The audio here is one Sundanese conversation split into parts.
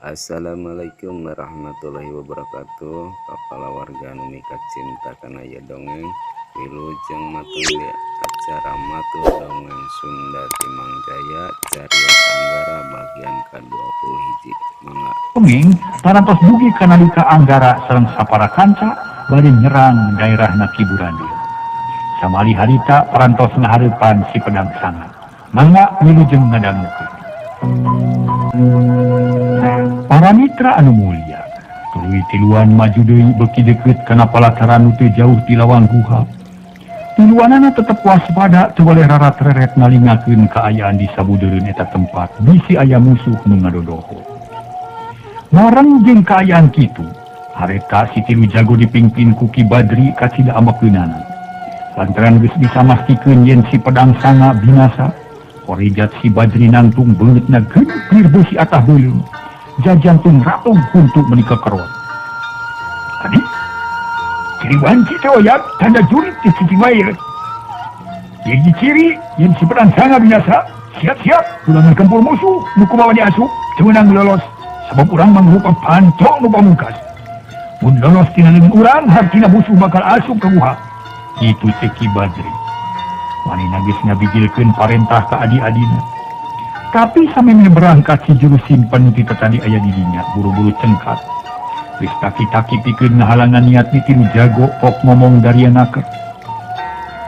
Assalamualaikum warahmatullahi wabarakatuh. Kepala warga nu mika cinta kana ieu dongeng, wilujeng mateng di acara Matur Dongeng Sunda ti Mang Jaya, Carios Anggara bagian ka-21. Mangga. Dongeng parantos dugi ka nalika Anggara sareng sapara kanca bade nyerang daerahna Ki Burandil. Samali harita parantos ngahareupan si pedang sanga. Mangga wilujeng ngadangukeun. Para mitra anu mulia, tuluy tiluan maju deui beuki deukeut kana palataran nu teu jauh ti lawang guha. Tiluanana tetep waspada, teu boleh rarat-reret nalingakeun kaayaan di sabudeureun eta tempat bisi aya musuh nu ngadodoho. Mareng jeung kaayaan kitu, hareta si tilu jago dipingpin ku Ki Badri kacida amekeunana. Lantaran geus bisa mastikeun yen si pedang sanga binasa, korijat si Badri nangtung beungeutna geuning beusi atah beuleum. Jajantung ratung huntu menika kerot. Adi, ciri wanci teh oyak tanda jurit di cicing wae. Jadi ciri yen si pedang sanga binasa, siap-siap ulangan kempur musuh nu kumaha diasup teu meunang lolos sabab urang mangrupa pancong nu pamungkas. Mun lolos tina leungeun urang, hartina musuh bakal asup ka guha. Kitu cek Ki Badri. Manehna geus ngabijilkeun parentah ka adi-adina. Tapi samemeh berangkat si juru simpen ti tadi aya di dinya buru-buru cengkat. Geus taki-taki pikeun ngahalangan niat ni tilu jago pok ngomong dari naker.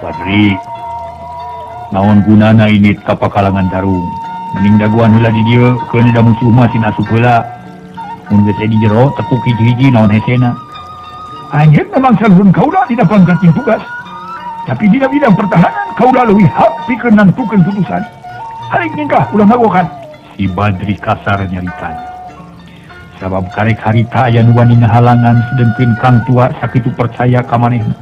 Badri, naon gunana ini ka pakalangan tarung? Mending daguan heula di dieu, keun da musuh mah sina asup heula. Mun geus di jero tekuk hiji-hiji naon hesena. Anjeun memang saluhun kaula dina pangkat tugas. Tapi dina bidang pertahanan kaula leuwih hak pikeun nangtukeun putusan. Halik nyingkah ulah ngagokan. Si Badri kasar nyaritan. Sabab karek harita aya nu wani ngahalangan sedengkeun Kang Tua sakitu percaya ka manehna.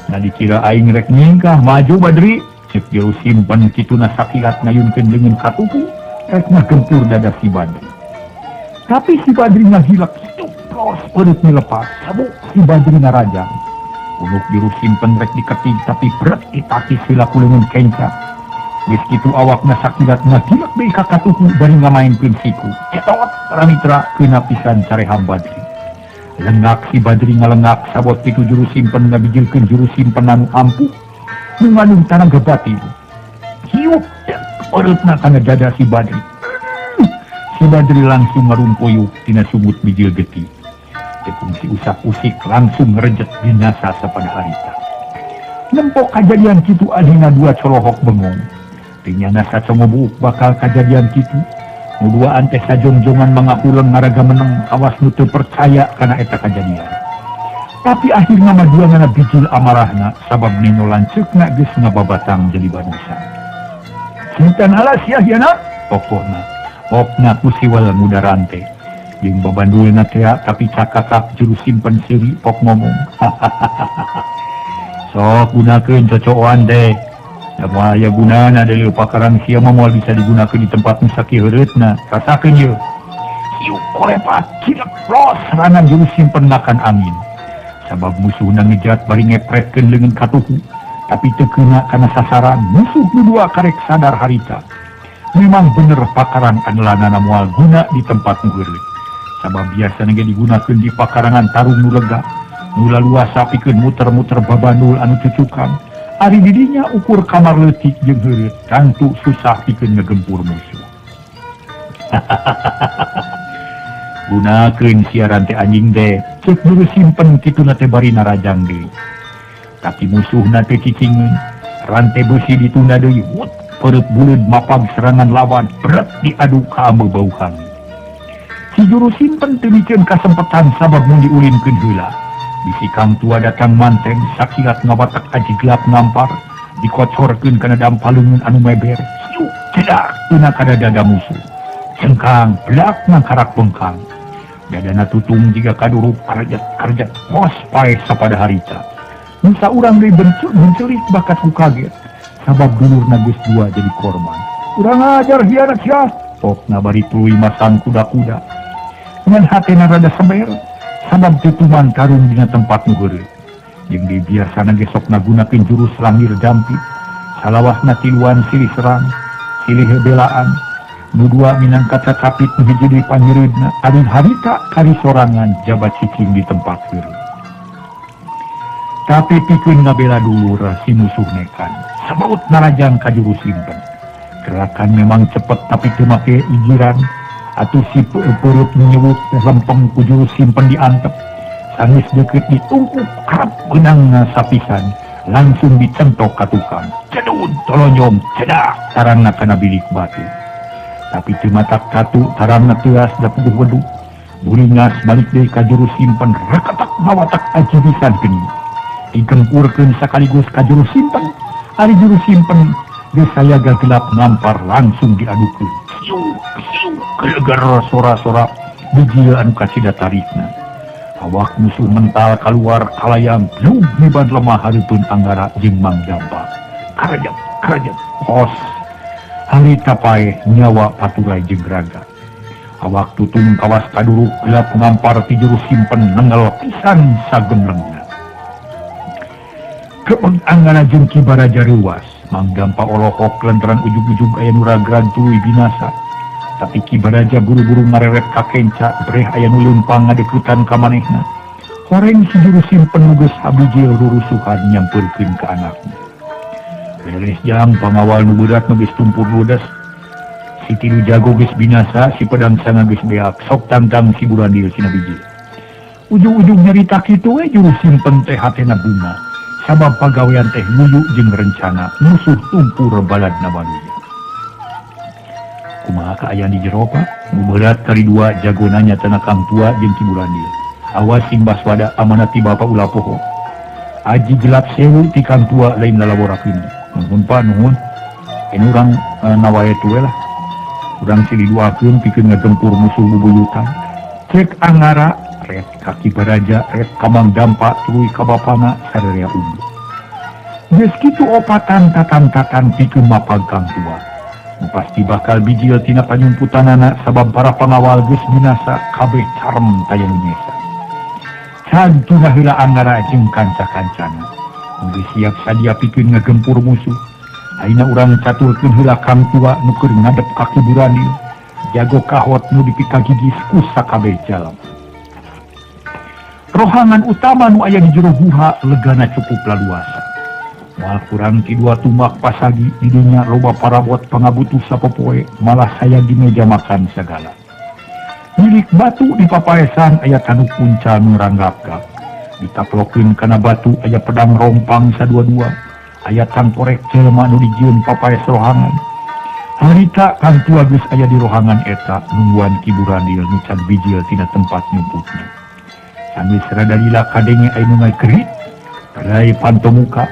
Nah dikira aing rek nyingkah maju Badri. Cek jero simpen kituna sakilat ngayunkeun leungeun katuhu rek ngagempur dada si Badri. Tapi si Badri ngahilak hidup los peureup lepas. Sabuk si Badri ngarajang. Unuk juru simpen rek diketig tapi berat ditaki sila ku leungeun kenca. Geus kitu awakna sakilat ngagilak deui ka katuhu bari ngamaenkeun siku. Cetot para mitra keuna pisan careham Badri. Lengak si Badri ngalengak sabot kitu juru simpen ngabijilkeun juru simpen anu ampuh nu ngandung tanaga batin. Hiup pereutna kana dada si Badri. Si Badri langsung ngarumpoyuk tina sumut bijil getih. Tekung si usak-usik langsung ngerejet binasa sapada harita. Nempok kajadian kitu adina dua colohok bengong. Tinyana sacongobuuk bakal kajadian kitu. Nu duaan teh sajongjongan mangakuleng ngaraga meneng kawas nu teu percaya kana eta kajadian. Tapi akhirna mah dua ngana bijil amarahna sabab nino lanceukna geus ngababatang jadi banusa. Cintan alas ya hiana tokohna. Pokna ku siwal muda rante. Jeung babandulna teh tapi cakakak juru simpen seuri pok ngomong. Sok gunakeun cocoan teh. Da moal aya gunana deui pakarang sia mah moal bisa digunakeun di tempat nu sakieureutna. Rasakeun ieu. Hiu kolepat cilek los serangan juru simpen makan angin. Sabab musuhna ngejat bari ngepretkeun leungeun katuhu, tapi teu keuna kana sasaran musuh nu dua karek sadar harita. Memang bener pakarang andelanana moal guna di tempat nu heureut. Sabab biasana ge digunakeun di pakarangan tarung nu lega, nu laluasa pikeun muter-muter babandul anu cucukan. Ari didinya ukur kamar leutik jeung heureut, tangtu susah pikeun ngegempur musuh. Gunakeun siaran teh anjing teh, cek juru simpen kituna teh bari narajang deui. Tapi musuhna teh cicingeun, rantai besi ditunda deui, wut perut buleud mapag serangan lawan, berat diadu ka ameu bau hangit. Si juru simpen teu mikeun kasempetan sabab mun diulinkeun heula. Bisi Kang Tua datang manten sakilat ngabatak aji gelap ngampar, dikocorkeun kana dampaleungeun anu meber, hiu cedak tuna kana dada musuh. Cengkang belak ngangkarak bengkang. Dadana tutung jiga kaduruk karjet-karjet pos paeh sapada harita. Nusa urang deui bencelik bakat ku kaget. Sabab dulurna geus dua jadi korban. Urang ajar hianat sia. Pokna bari tuluy masang kuda-kuda. Ngan hatena rada semer sabab tutuman karung dina tempat nu heureut. Jeung di biasana ge sok ngagunakeun jurus langir dampit. Salawasna tiluan silih serang, silih belaan. Nu dua minangka cacapit nu hiji deui pangeureudna ari harita kari sorangan jabat cicing di tempat heureuy. Tapi pikeun ngabela dulur si musuh nekan. Sabaut narajang ka juru simpen. Gerakan memang cepet tapi teu make ijiran. Atuh si perut nyewuk lempeng ku juru simpen diantep. Sanggeus deukeut ditungkuk karep beunangna sapisan. Langsung dicentok ka tukang. Cedud tolonyom cedak tarangna kana bilik batu. Tapi teu matak katu tarangna teuas da puguh wedu. Buringas balik deui ka juru simpen reketak mawatak aji pisan geuning. Digempurkeun sakaligus ka juru simpen. Ari juru simpen geus sayaga gelap ngampar langsung diadukeun. Siu siu gelegar sora-sora bijil anu kacida tarikna. Awak musuh mental kaluar kalayang blug niban lemah hareupeun Anggara jeung Mang Dampa. Karejep karejep kos harita paeh nyawa paturai jeung raga. Awak tutung kawas kaduruk gelap ngampar ti juru simpen nengel pisan sagemlengna. Keun Anggara jeung Ki Baraja reuwas, Mang Dampa olohok lantaran ujug-ujug aya nu ragrag tuluy binasa. Tapi Ki Baraja buru-buru ngareret ka kenca breh aya nu leumpang ngadeuketan ka manehna. Horeng si juru simpen nu geus habijil rurusuhan nyampeurkeun ka anakna. Beres jang pangawal nu beurat nu geus tumpur ludes. Si tilu jago geus binasa, si pedang sanga geus beak, sok tangtang si Burandil sina bijil. Ujung-ujung nyarita kitu we juru simpen teh hatena bunga. Sabab pagawean teh nguyu jeung rencana musuh tumpur baladna waluya. Kumaha kaayaan di jero Pak? Nu beurat kali dua jagona nyatana Kang Tua jeung Ki Burandil. Awas sing baswada amanat ti bapa ulah poho. Aji gelap sewu ti Kang Tua lain lalaborakeun. Nuhun Pak, nuhun. Ini urang nawae tu we lah. Urang silih duakeun pikeun ngagempur musuh bubuyutan. Cek Anggara ret ka Ki Baraja, ret ka Mang Dampa tuluy ka bapana sararea unggul. Geus kitu opatan tatan-tatan pikeun mapag Kang Tua. Nu pasti bakal bijil tina panyumputanana sabab para pangawal geus binasa kabeh carem taya nu nyesa. Can tuna heula Anggara jeung kanca-kancana. Nu geus siap sadia pikeun ngagempur musuh. Ayeuna urang caturkeun heula Kang Tua nu keur ngadep ka Ki Burandil. Jago kahot nu dipikagigis ku sakabeh jalma. Rohangan utama nu aya di jero guha legana cukup laluasa. Moal kurang ti dua tumbak pasagi di dinya loba parabot pangabutuh sapopoe malah saya di meja makan sagala. Milik batu di papaesan aya tanuk punca nu ranggap-gap. Ditaplokeun kana batu aya pedang rompang sadua-dua. Aya tangkorek jelema nu dijieun papaes rohangan. Harita Kang Tua geus aya di rohangan eta nungguan Ki Burandil nu can bijil tina tempat nyumputna. Sanggeus rada lila kadenge aya nu ngagerit, rai panto muka.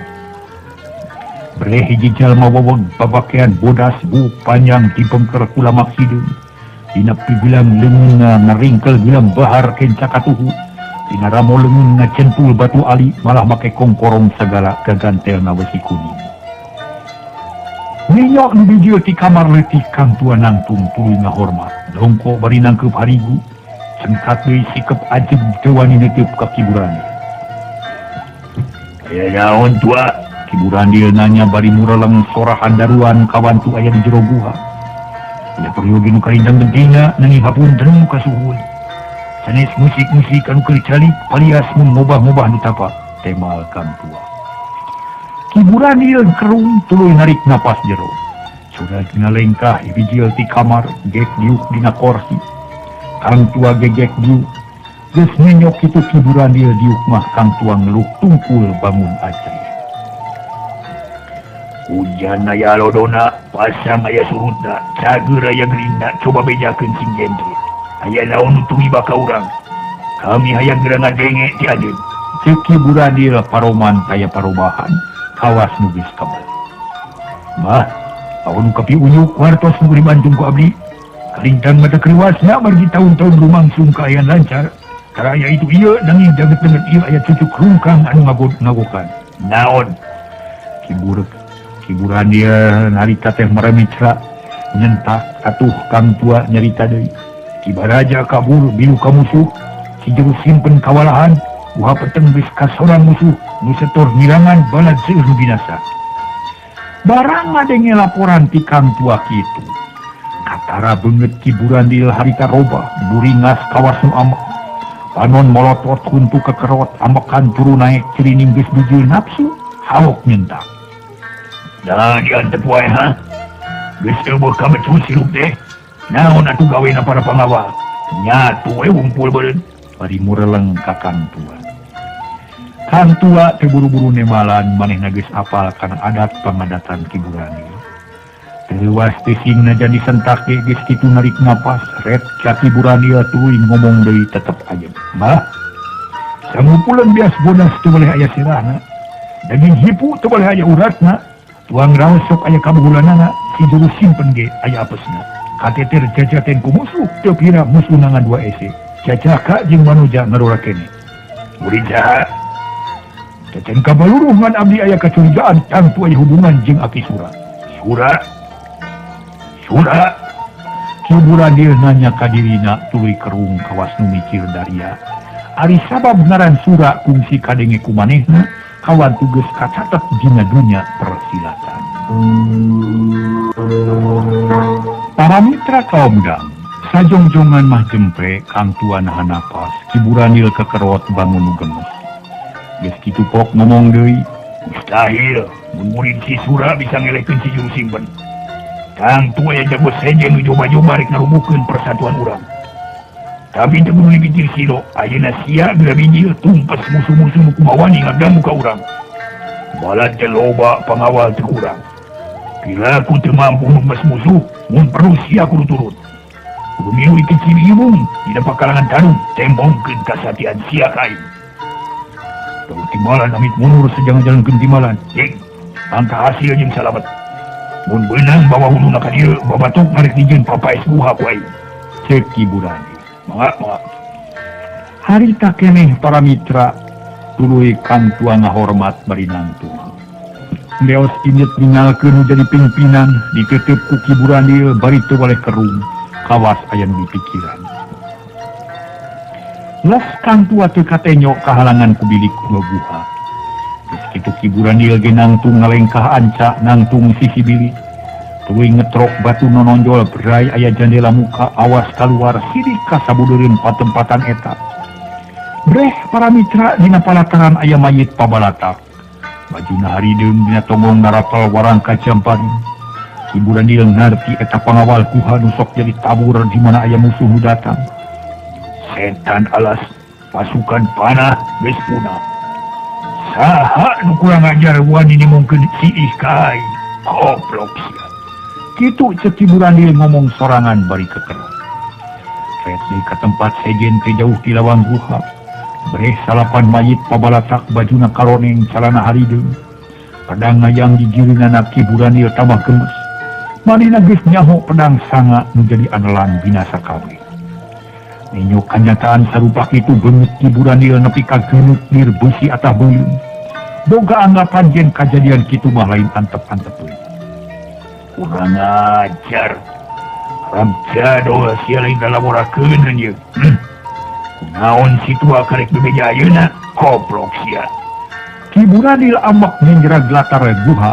Breh hiji jalma weweg papakean bodas buuk panjang dipengker ku lamak hideung. Dina pibilang leungeunna ngaringkel bilang bahar kenca katuhu. Dina ramo leungeun ngacentul batu ali malah make kongkorong sagala gagantelna wesi kuning. Ninyok nu bijil ti kamar leutik Kang Tua nangtung tuluy ngahormat. Dongko bari nangkeup harigu. Cengkat deui sikep ajeg teu wani neuteub ka Ki Burandil. Aya naon tua? Ki Burandil nanya bari mureleng sorahan daruan kawantu aya di jero guha. Aya peryogi nu karindang gentingna nanging hapunten nu kasuhun. Sanes musik-musik anu keur calik palias mun mobah-mobah nu tapa temal Kang Tua. Ki Burandil kerung tuluy narik napas jero. Surat ngalengkah bijil ti kamar gek diuk dina korsi. Kang Tua gegek diuk. Geus nenyok kitu Ki Burandil diuk mah Kang Tua ngeluh tungkul bangun aceh. Hujan aya lodona, pasang aya surutna, cager aya gerinda, coba bejakeun sing jentre. Aya naon nu tumiba ka urang? Kami hayang geura ngadenge ti ajeun. Ceuk Ki Burandil paroman kaya parobahan, kawas nu geus kabel. Bah, aun kapi unyuk wartos nu dibantung ku abdi. Kalintang mata kriwasna margi tahun-tahun lumangsung kaayaan lancar. Karaya itu ieu nanging danget-danget ieu aya cucuk rungkang anu ngagokan. Naon? Ki Burandil narita teh maremitra nyentak atuh Kang Tua nyarita deui. Ki Baraja kabur bilu ka musuh, si juru simpen kawalahan, buha peteng geus kasorang musuh, nu setor ngirangan balad seueur nu binasa. Barang ngadenge laporan ti Kang Tua kitu. Tara beungeut Ki Burandil harita robah, buringas kawas nu ambek. Panon molotot huntu kekerot, ambekan turun naik cirining geus bijil nafsu, haok nyentak. Dah diantep wae ha. Geus eueuh kabecu sirup teh. Naon atuh gawena para pangawal? Nyatu we wungkul beureun. Bari mureleng ka Kang Tua. Kang Tua teh buru-buru nembalan manehna geus apal kana adat pangadatan Ki Burandil. Teuwas teh singna jadi sentak ge geus kitu narik napas, ret ka Ki Burandil tuluy ngomong deui tetep aja. Mbah, sangumpulan bias bodas teu boleh aya sirahna. Daging hipu teu boleh aya uratna. Tuang raos sok aya kabuhulanana, si juru simpen ge aya apesna. Kateter jajaten ku musuh, teu pira musuh nangan dua ese. Cacaka jeung manuja ngarora kene. Murid saha? Cacan kabaluruh ngan abdi aya kacurigaan tangtu aya hubungan jeung Aki Sura. Sura? Sura? Ki Burandil nanya ka dirina tuluy kerung kawas nu mikir daria. Ari sabab ngaran Sura kungsi kadenge ku manehna, kawan tugas kacatet dina dunya persilatan. Para mitra kaum dang, sajongjongan mah jempre Kang Tua nahan napas, Ki Burandil kekerot bangun nu gemes. Geus kitu pok ngomong deui, mustahil mun murid si Sura bisa ngelehkeun si juru simpen. Kang Tua aya jago sejen nu coba-coba rek ngarubuhkeun persatuan urang. Tapi teu kudu dipikir silo, ayeuna sia geura bijil tumpes musuh-musuh nu kumawani ngaganggu ka urang. Balad teh loba pangawal teu kurang. Bila ku teu mampu numpes musuh, mun perlu sia kudu turun. Kudu milu ieu Ciliwung dina pakalangan tarung tembongkeun kasatian sia ka aing. Teu timbalan amit mundur sejangan-jalankeun timbalan. Jeung angka hasil jeung salamet. Mun beunang bawa huluna ka dieu, babatok ngarek dijieun papaes guha ku aing. Ceuk Ki Burandil. Mangga, mangga. Harita keneh para mitra tuluy Kang Tua ngahormat bari nangtung. Leos inget ningalkeun nu jadi pimpinan ditetep ku Ki Burandil bari teu boleh kerung kawas aya nu dipikiran. Les Kang Tua teu katenyo kahalangan ku bilik guha. Geus kitu Ki Burandil ge nangtung ngalengkah anca nangtung sisi bilik. Tuluy ngetrok batu nononjol berai aya jandela muka awas kaluar sidik ka sabudeureun patempatan eta. Breh para mitra dina palataran aya mayit pabalatak. Bajuna harideung dina tonggong narapal warangka jamparing. Ki Burandil ngarti eta pangawal guha nu sok jadi tabur di mana aya musuh nu datang. Setan alas pasukan panah geus punah. Saha nu kurang ajar wani nimungkeun siih ka aing. Goblok sia. Kitu ceuk Ki Burandil ngomong sorangan bari kekerok. Ret deui ka tempat sejen teh jauh ti lawang guha. Breh salapan mayit pabalatak bajuna karoneng calana harideung. Pedang ngayang di jirinana Ki Burandil tambah gemes. Manehna geus nyaho pedang sanga nu jadi andalan binasa kabeh. Ninyo kanyataan sarupa kitu beungeut Ki Burandil nepi ka geunut lir beusi atah beuleum. Boga anggapan yen kajadian kitu mah lain antep-antepeun. Kurang ajar. Ramjado sia lain ngalamorakeun ieu. Kunaon si tua karek bebeja ayeuna? Goblok sia. Ki Burandil ambek nyenjerag latar guha.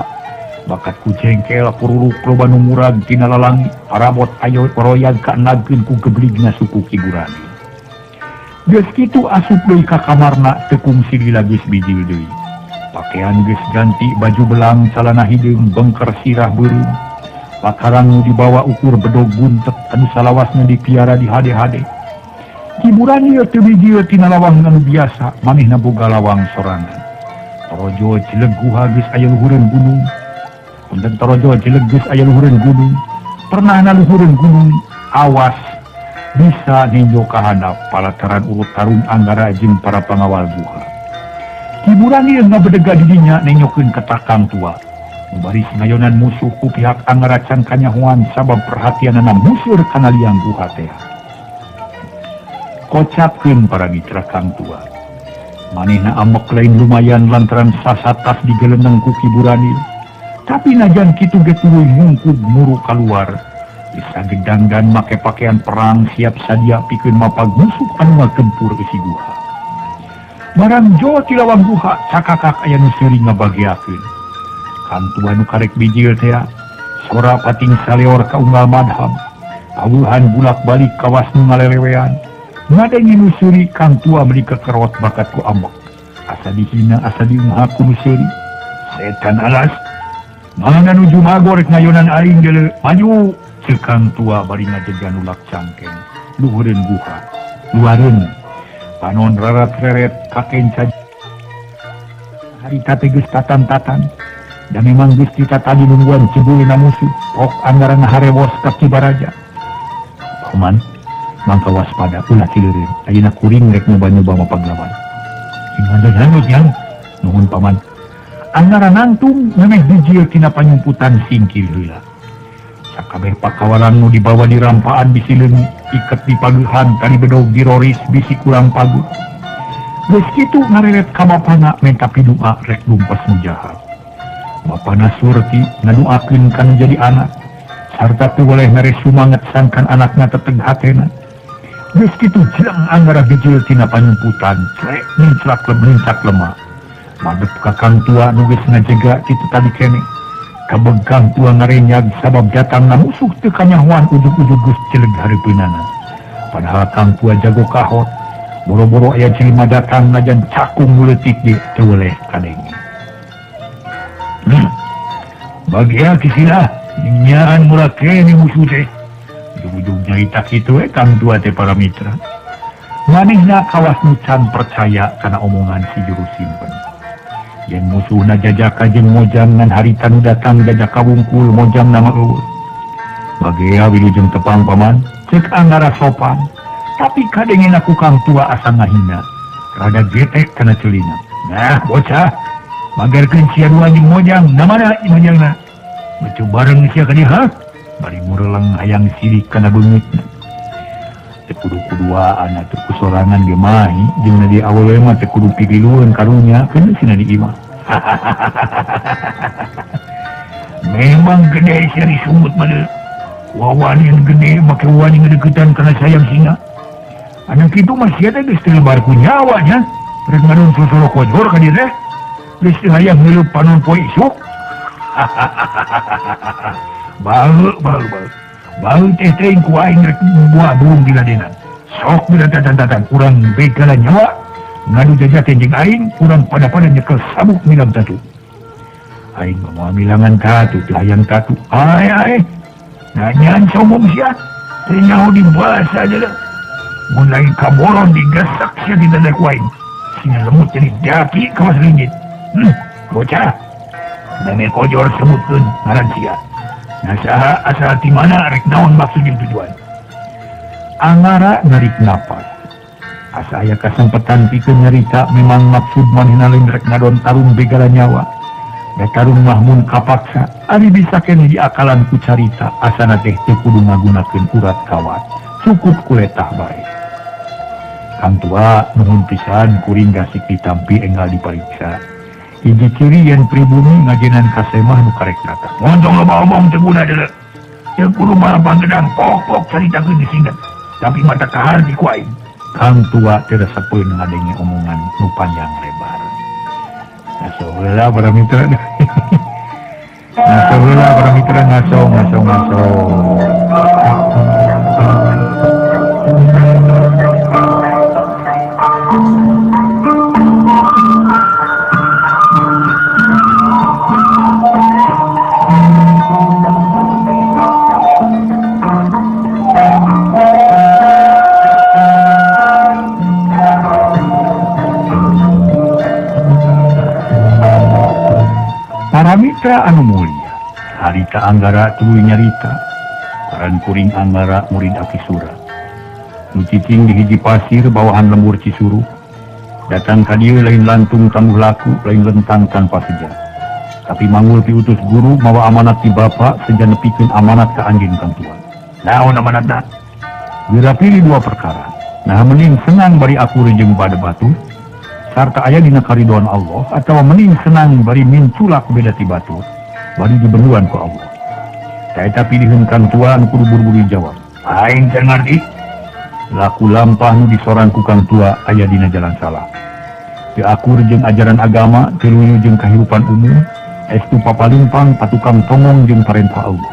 Bakat ku jengkel puruluk loba nu murag tina lalangi, parabot ayo royag kaenagkeun ku gebligna suku Ki Burandil. Geus kitu asup deui ka kamarna teu kungsi lila geus bijil deui. Pakaian geus ganti baju belang calana hideung bengker sirah beureum. Pakarang nu dibawa ukur bedog buntet anu salawasna dipiara di hade-hade. Ki Burandil teu bijil tina lawang anu biasa, manehna boga lawang sorangan. Torojo cileg guha geus aya luhureun gunung. Punten torojo cileg geus aya luhureun gunung. Pernah na luhureun gunung awas bisa ninjo ka handap palataran urut tarung anggara jeung para pangawal guha. Ki Burandil ngabedega di dinya nenyokeun ka Kang Tua. Baris ngayonan musuh ku pihak anggara can kanyahoan sabab perhatianana musur kana liang guha teh. Kocapkeun para mitra Kang Tua. Manehna ambek lain lumayan lantaran sasatas digeleneng ku Ki Burandil. Tapi najan kitu ge tuluy ngungkub muru kaluar. Bisa gedangdan make pakaian perang siap sadia pikeun mapag musuh anu ngagempur eusi guha. Barang jo ti lawang guha cakakak aya nu seuri ngabageakeun. Kang Tua nu karek bijil teh sora pating saleor ka unggal madhab. Pawuhan bulak-balik kawas nu ngalelewean. Ngadenge nu seuri Kang Tua meuli kekerot bakat ku ambek. Asa dihina asa diungha ku nu seuri. Setan alas. Mana nuju magor rek ngayonan aing geuleuh. Maju ceuk Kang Tua bari ngajegan ulak cangkeng. Luhureun guha. Luareun. Panon rarat-reret kakenca harita teh geus tatan-tatan. Da memang geus ditatani nungguan cebulna musuh. Pok anggaran harewos ka Cibaraja. Paman, mangka waspada ulah cileureun. Ayeuna kuring rek nyoba-nyoba mapaglawan. Ingat yang nuhun paman. Anggaran nangtung memeh dijieun tina panyumputan singkil heula. Sakabeh pakawalan nu dibawa di rampaan bisi leungit, iket di pagehan tali bedog diroris bisi kurang paguh. Geus kitu ngareret ka bapana menta pidua rek lumpas nu jahat. Bapana Surti ngaduakeun ka nu jadi anak sarta teu boleh mere sumanget sangkan anakna teteg hatena. Geus kitu jelang anggara bijil tina panyumputan, clek ninclak lincak lemah. Madep ka Kang Tua nu geus ngajega kitu tadi keneh. Kabeg Kang Tua ngarenyag sabab datangna musuh teu kanyahoan ujug-ujug geus celeg hareupeunana. Padahal Kang Tua jago kahot, boro-boro aya jelema datang najan cakung nu leutik ge teu weleh kadenge. Bagia kisilah nyaan murah keneh musuh teh. Ujug-ujug nyarita kitu we Kang Tua teh para mitra. Manehna kawas nu can percaya kana omongan si juru simpen. Yen musuhna jajaka jeung mojang ngan harita nu datang jajaka wungkul mojang nama eueuh. Bagea wilujeng tepang paman, ceuk anggara sopan, tapi kadengena ku Kang Tua asa ngahina. Rada getek kana celina. Nah, bocah, magerkeun sia dua jeung mojang, na mana mojangna? Becu bareng sia ka dieu, ha? Bari mureleng hayang sirik kana beungitna. Teu kudu kuduaan atuh ku sorangan ge mahi, jeung na di awewe mah teu kudu pigilueun karunya, keun sina di imah. Memang gede sia disumut mah deui. Wawanian gede make wani ngedeuketan kana sayang singa. Anu kitu mah sia teh geus teu lebar ku nyawa nya. Rek ngadon sosoro kojor ka dieu teh. Geus teu hayang ngeuleub panon poe isuk. Bau bau bau. Bau teh teuing ku aing rek buah burung di ladenan. Sok bila tatan-tatan urang begala nyawa ngadu jajakeun jeung aing urang pada-pada nyekel sabuk milang tatu. Aing mah moal milangan tatu teu hayang tatu. Ae ae. Nanyaan sombong sia. Teu nyaho di basa aja. Mun lain kaboron digesak sia di dada ku aing. Singa lemut jadi daki kawas ringgit. Bocah. Name kojor sebutkeun ngaran sia. Nah saha asal ti mana rek naon maksud jeung tujuan. Angara narik napas. Asa aya kasempetan pikeun nyarita memang maksud manehna lain rek ngadon tarung begala nyawa. Da tarung mah mun kapaksa ari bisa keneh diakalan ku carita asana teh teu kudu ngagunakeun urat kawat. Cukup ku letah bae. Kang Tua nuhun pisan kuring gasik ditampi enggal dipariksa. Hiji ciri yen pribumi ngajenan kasemah nu karek datang. Montong loba omong teu guna deuleu. Teu kudu malapang gedang pok-pok caritakeun disingkat. Tapi mata kahar di ku aing. Kang Tua teu resepeun ngadenge omongan nu panjang lebar. Ngaso heula para mitra. Ngaso heula para mitra ngaso ngaso ngaso. Para mitra anu mulia, harita anggara tuluy nyarita, karan kuring anggara murid Aki Sura. Nu cicing di hiji pasir bawahan lembur Cisuruh, datang ka dieu lain lantung tangguh laku, lain lentang tanpa seja. Tapi manggul piutus guru mawa amanat ti bapa seja nepikeun amanat ka anjeun Kang Tua. Naon amanatna? Geura pilih dua perkara. Nah mending senang bari aku jeung bade batur, sarta aya dina karidoan Allah, atawa mending senang bari minculak beda ti batur, bari dibenduan ku Allah. Saeta pilihan Kang Tua nu kudu buru-buru jawab. Aing teu ngarti. Laku lampah nu disorang ku Kang Tua aya dina jalan salah. Teu akur jeung ajaran agama, teu luyu jeung kahirupan umum, estu papalimpang patukang tongong jeung parentah Allah.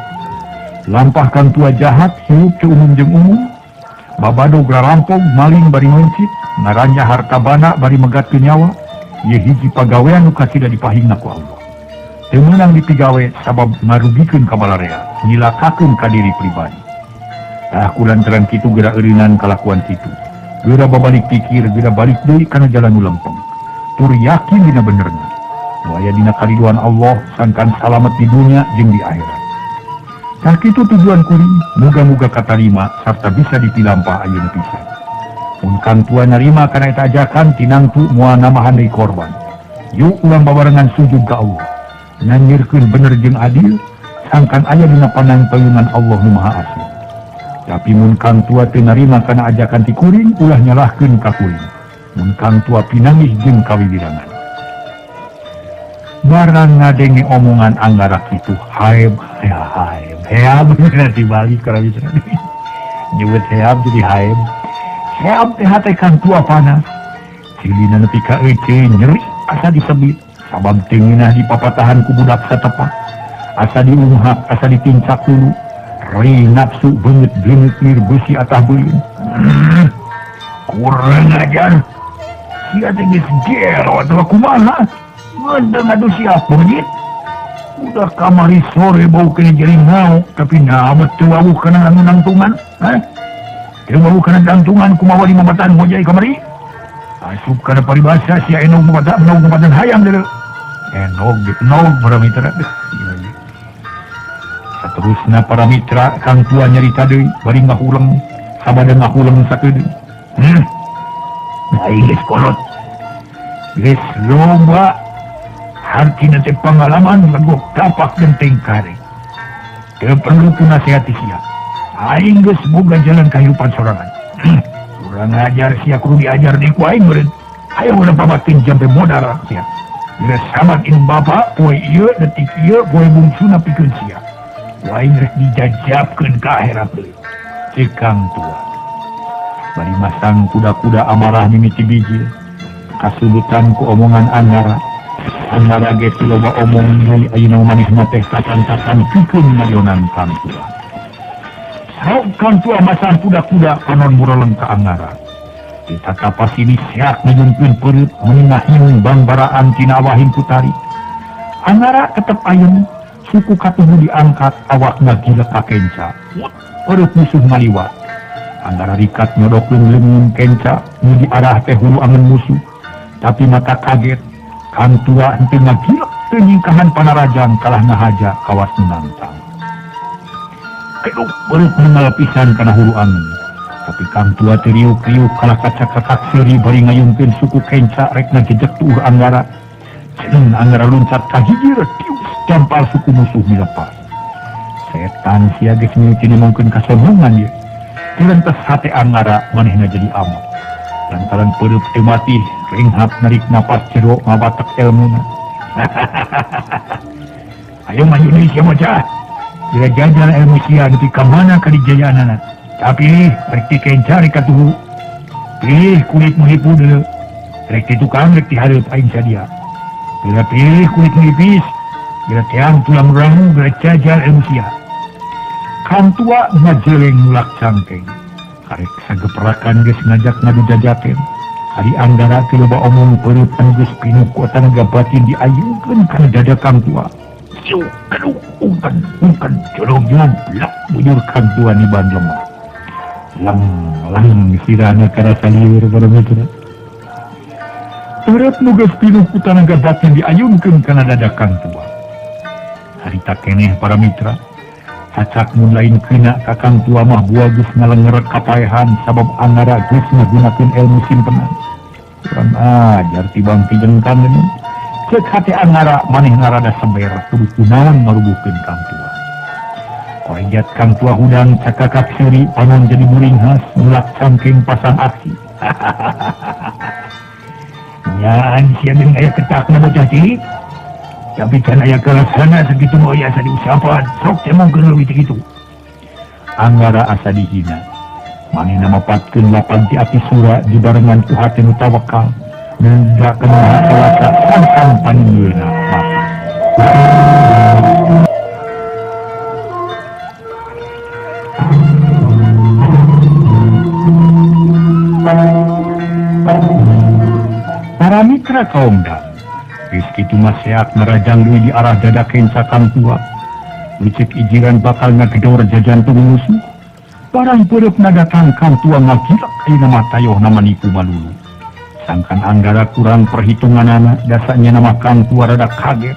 Lampah kang tua jahat hirup teu umum jeung umum. Babadog rarampog maling bari meuncit, ngaranjah harta bana bari megatkeun nyawa. Ieu hiji pagawean nu kasida dipahingna ku Allah. Teu meunang dipigawe sabab ngarugikeun ka balarea, nyilakakeun ka diri pribadi. Tah kulantaran kitu geura eurinan kalakuan kitu. Geura babalik pikir, geura balik deui kana jalan nu lempeng. Tur yakin dina benerna. Nu aya dina kariduan Allah sangkan salamet di dunya jeung di akhirat. Tah kitu tujuan kuring, muga-muga katarima sarta bisa dipilampah ayeuna pisan. Mun kang tua narima kana eta ajakan tinangtu moal namahan deui korban. Yuk urang babarengan sujud ka Allah. Nanyirkeun bener jeung adil, sangkan aya dina panang payungan Allah nu Maha Asih. Tapi mun kang tua teu narima kana ajakan ti kuring, ulah nyalahkeun ka kuring. Mun kang tua pinanggih jeung kawiwirangan. Barang ngadenge omongan Anggara kitu haeb haeb heab nanti balik kalau bisa nyebut heab jadi haeb. Heab teh hate kang tua panas. Cilina nepi ka euceu nyeri asa disebut sabab teu ngeunah dipapatahan ku budak satepak. Asa diunghak, asa ditincak dulu. Rei nafsu beungeut beungeut lir beusi atah beuleum. Kurang ajar. Sia teh geus gelo atuh kumaha? Ngeundeung atuh sia beungeut. Udah kamari sore bau kena jering ngauk, tapi naha teu wawuh kana anu nangtungan? Hah? Teu wawuh kana nangtungan kumaha di mamatan hojai kamari? Asup kana paribasa sia enog mamatan, enog mamatan hayam deuleu. Enog, enog para mitra. Saterusna para mitra kang tua nyarita deui bari ngahuleng, sabada ngahuleng sakedeung. Aing geus kolot. Geus loba hartina teh pangalaman legok tapak genteng kare. Teu perlu ku nasehati sia. Aing geus boga jalan kahirupan sorangan. Urang ngajar sia kudu diajar deui ku aing meureun. Hayo urang pamatkeun jampe modal sia. Geus samat inum bapa poe ieu detik ieu poe bungsuna pikeun sia. Ku aing rek dijajabkeun ka akhirat deui. Ceuk kang tua. Bari masang kuda-kuda amarah mimiti bijil. Kasudutan ku omongan Anggara. Anggara ge teu loba omong nyai ayeuna manehna teh tatan-tatan pikeun ngadionan kang tua. Saok kang tua masang kuda-kuda panon mureleng ka Anggara. Ditatapas ini seak ngajungkeun peureut menengah hiung bangbaraan tina awahing putari. Anggara tetep ayeuna suku katuhu diangkat awakna gila ka kenca. Peureut musuh ngaliwat. Anggara rikat nyodokeun leungeun kenca nu diarah teh hulu angen musuh. Tapi mata kaget kang tua henteu ngagilek teu nyingkahan panarajang kalah ngahaja kawas nu nangtang. Keduk beureut mengal pisan kana hulu angen. Tapi kang tua teu riuk-riuk kalah kacakakak seuri bari ngayungkeun suku kenca rek ngajejek tuur Anggara. Ceneng Anggara luncat ka hijir tius jampal suku musuh milepas. Setan sia geus mimiti nemongkeun kasombongan ieu. Tirentas hate Anggara manehna jadi amat. Lantaran peureut teu mati, ringhap narik napas jero ngabatek elmuna. Ayo maju deui sia bocah. Bila jajal ilmu sia nepi ka mana kadijayaanana. Tapi rek ti kenca rek katuhu. Pilih kulit nu hipu deuleu. Rek ti tukang rek ti hareup aing sadia. Bila pilih kulit nu ipis, bila teang tulang rangu bila jajal ilmu sia. Kang tua ngajeleng nulak cangkeng. Karek sageperakan geus ngajak ngadu jajaten. Ari Anggara teu loba omong peureut anu geus pinuh ku tanaga batin diayungkeun kana dada kang tua. Siuk keduk ungkan ungkan jolong-jolong blak bujur kang tua niban lemah. Lang lang sirana karasa lieur para mitra. Peureut nu geus pinuh ku tanaga batin diayungkeun kana dada kang tua. Harita keneh para mitra. Cacak mun lain kena ka kang tua mah buah geus ngalengerek kapaehan sabab Anggara geus ngagunakeun ilmu simpenan. Kurang ajar tibang pijengkang geuning. Ceuk hate Anggara manehna rada semer kudu kunaon ngarubuhkeun kang tua. Korejat kang tua hudang cakakak seuri panon jadi muringhas nulak cangkeng pasang aksi. Nyaan sia geung aya ketakna bocah cilik. Tapi can aya kalasana sakitu mah aya asa diusapan, sok cemongkeun leuwih ti kitu. Anggara asa dihina. Manehna mapatkeun lapan ti api sura dibarengan ku hate nu tawakal. Nendakeun maha sangkan paningeuna mati. Para mitra kaum dang, geus kitu mah seak narajang deui di arah dada kenca Kang Tua. Licik ijiran bakal ngagedor jajantung musuh. Barang peureupna datang Kang Tua ngagilak ayeuna mah tayohna manipu malulu. Sangkan Anggara kurang perhitunganana, dasanya nama Kang Tua rada kaget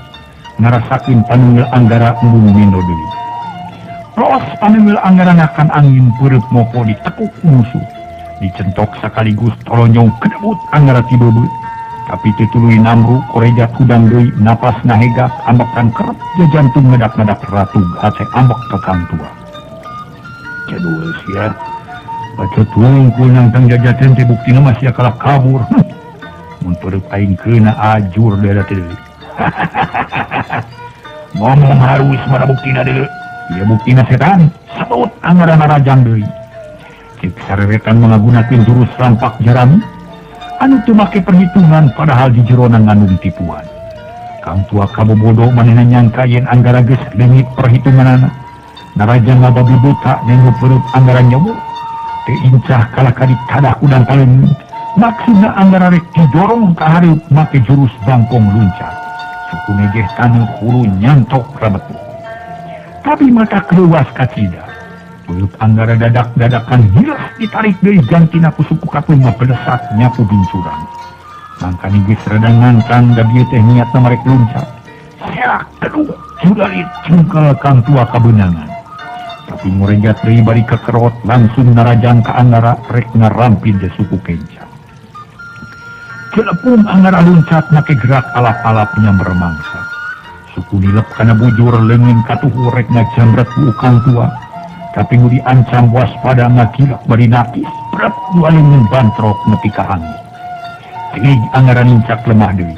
ngarasakeun panunggal Anggara embung mindo deui. Los panunggal Anggara ngakan angin peureub mopo ditekuk musuh. Dicentok sekaligus tolonyong kedebut Anggara ti bebeut. Tapi teu tuluy namru koreja kudang deui napas nahegak ambekan kerep jajantung ngedak-ngedak ratug hate ambek ka Kang Tua. Jadul sia. Bacot wungkul nangtang jajaten teh buktina mah sia kalah kabur. Mun peureub aing keuna ajur deui teh deui. Ngomong harus mana buktina deui. Ieu buktina setan. Sebut Anggara narajang deui. Cek sareretan mengagunakeun jurus rampak jarami anu teu make perhitungan padahal di jerona ngandung tipuan. Kang Tua kabobodo manehna nyangka yen Anggara geus leungit perhitunganana. Naraja ngababi buta nengok perut Anggara nyebur. Teu incah kalah ka ditadah kudang kaleungeun. Maksudna Anggara rek didorong ka hareup make jurus bangkong luncat. Suku negeh taneuh hulu nyantok rabetu. Tapi mata keleuwas kacida. Peup Anggara dadak-dadakan hilah ditarik deui gantina ku suku katung ngabelesak nyapu bincuran. Mangkani geus rada ngangkang da bieu teh niatna marek luncat. Seak teduh judalit cungkel Kang Tua kabeunangan. Tapi murejat deui bari kekerot langsung narajang ka Anggara rek ngarampid de suku kenca. Celepung Anggara luncat make gerak alap-alap nyamber mangsa. Suku nilep kana bujur leungeun katuhu rek ngajambret ku Kang Tua. Tapi nu diancam waspada ngagilak bari nakis brep dua leungeun bantrok nepi ka hangit. Tig Anggara nincak lemah deui.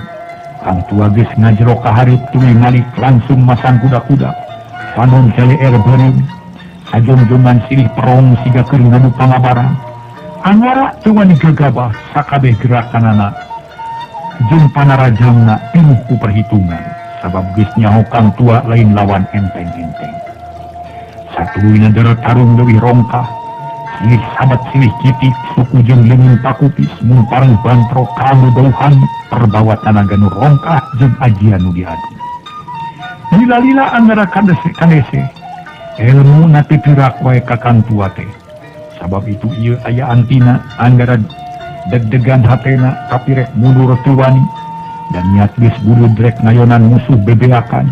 Kang Tua geus ngajero ka hareup tuluy malik langsung masang kuda-kuda. Panon jaleer beureum. Sajongjongan silih perong siga keur ngadu pangabarang. Anggara teu wani gagabah sakabeh gerakanana jeung panarajangna pinuh ku perhitungan. Sabab geus nyaho Kang Tua lain lawan enteng-enteng. Satuluyna dara tarung leuwih rongkah. Silih sabat silih kitik suku jeung leungeun pakupis mun pareng bantrok kanggo bauhan perbawa tanaga nu rongkah jeung ajian nu diadu. Lila-lila Anggara kadese ilmu na teu teurak wae ka Kang Tua teh. Sabab itu ieu aya antina Anggara deg-degan hatena tapi rek mundur teu wani dan niat geus budud rek ngayonan musuh bebeakan.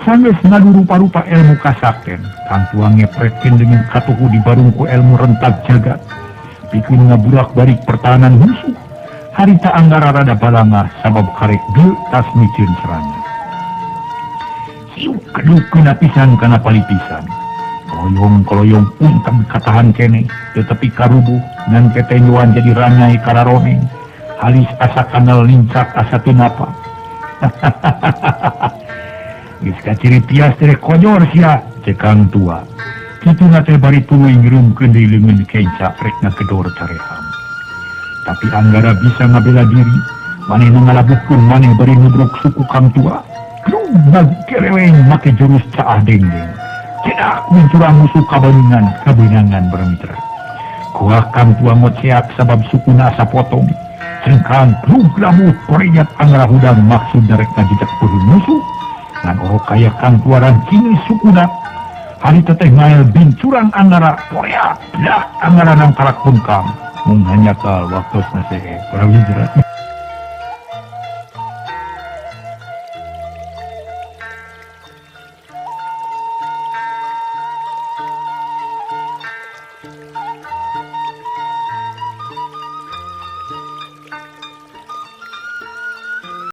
Sanggeus ngadu rupa-rupa ilmu kasakten, Kang Tua ngepretkeun dengan katuhu di barungku ilmu rentak jagat. Pikeun ngaburak-balik pertahanan musuh. Harita Anggara rada balangah sabab karek deuk tas miceun serangan. Siuk kedukeun pisan kana palipisan. Koloyong-koloyong untang katahan kene, tetapi karubuh ngan tetenyoan jadi ranyai kararoneng. Halis asa kanal lincak asa teu napa. Geus kaciri pias teh konyol sia, cek Kang Tua. Kituna teh bari tuluy ngireumkeun deui leungeun kenca rek ngagedor careham. Tapi Anggara bisa ngabela diri, manehna ngalabuhkeun maneh bari nubruk suku Kang Tua. Klug kereweng make jurus caah dengdeng. Cedak mincurang musuh kabeunangan, kabeunangan bermitra. Kuah Kang Tua ngoceak sabab sukuna asa potong. Cengkang klug labuh korejat Anggara hudang maksud darek ngajejak peureum musuh. Ngan orok kaya Kang Tua rancini sukuna. Hari teteh ngael bincurang Anggara koreak dak Anggara nang karak bengkang. Mung hanya kal waktu nase para mitra.